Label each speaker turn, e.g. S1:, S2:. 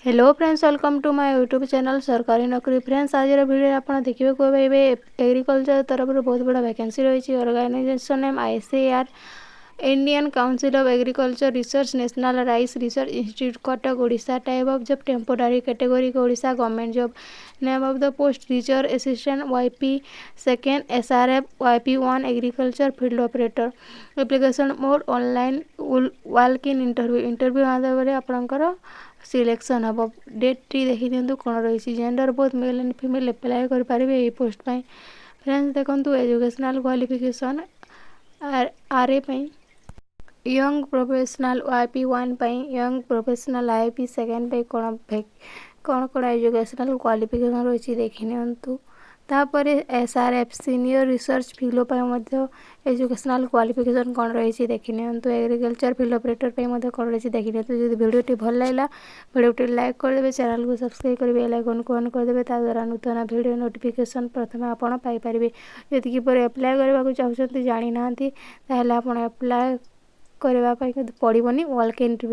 S1: Hello friends, welcome to my YouTube channel ସରକାରୀ ନୌକରି। Friends, ଆଜିର ଭିଡ଼ିଓରେ ଆପଣ ଦେଖିବାକୁ ପାଇବେ, ଏଗ୍ରିକଲଚର ତରଫରୁ ବହୁତ ବଡ଼ ଭ୍ୟାକେନ୍ସି ରହିଛି। Organization name ICAR, Indian Council of Agriculture Research, National Rice Research Institute, Cuttack, Odisha. Type of job temporary, category Odisha government job. Name of the post, Research Assistant YP second, SRF YP 1, Agriculture Field Operator. Application mode online, walk in interview. Interview ମାଧ୍ୟମରେ ଆପଣଙ୍କର selection ହେବ। ଡେଟ୍ଟି ଦେଖିନିଅନ୍ତୁ କ'ଣ ରହିଛି। Gender both male and female apply କରିପାରିବେ ଏହି post ପାଇଁ। Friends, ଦେଖନ୍ତୁ, educational qualification ଆର୍ ଏ ପାଇଁ, ୟଙ୍ଗ ପ୍ରଫେସନାଲ୍ ୱାଇ ପି 1 ପାଇଁ, young professional Y P second ପାଇଁ କ'ଣ କ'ଣ ଏଜୁକେସନାଲ୍ କ୍ୱାଲିଫିକେସନ୍ ରହିଛି ଦେଖିନିଅନ୍ତୁ। ତାପରେ SRF Senior Research Fellow ପାଇଁ ମଧ୍ୟ ଏଜୁକେସନାଲ୍ କ୍ୱାଲିଫିକେସନ୍ କ'ଣ ରହିଛି ଦେଖିନିଅନ୍ତୁ। ଏଗ୍ରିକଲଚର ଫିଲ୍ଡ ଅପରେଟର ପାଇଁ ମଧ୍ୟ କ'ଣ ରହିଛି ଦେଖିନିଅନ୍ତୁ। ଯଦି ଭିଡ଼ିଓଟି ଭଲ ଲାଗିଲା, ଭିଡ଼ିଓଟି ଲାଇକ୍ କରିଦେବେ, ଚ୍ୟାନେଲକୁ ସବସ୍କ୍ରାଇବ୍ କରି ବେଲ୍ ଆଇକନ୍କୁ ଅନ୍ କରିଦେବେ। ତା ଦ୍ୱାରା ନୂତନ ଭିଡ଼ିଓ ନୋଟିଫିକେସନ୍ ପ୍ରଥମେ ଆପଣ ପାଇପାରିବେ। ଯଦି କିପରି ଆପ୍ଲାଏ କରିବାକୁ ଚାହୁଁଛନ୍ତି, ଜାଣିନାହାନ୍ତି, ତାହେଲେ ଆପଣ ଆପ୍ଲାଏ କରିବା ପାଇଁ ପଡ଼ିବନି। Walk interview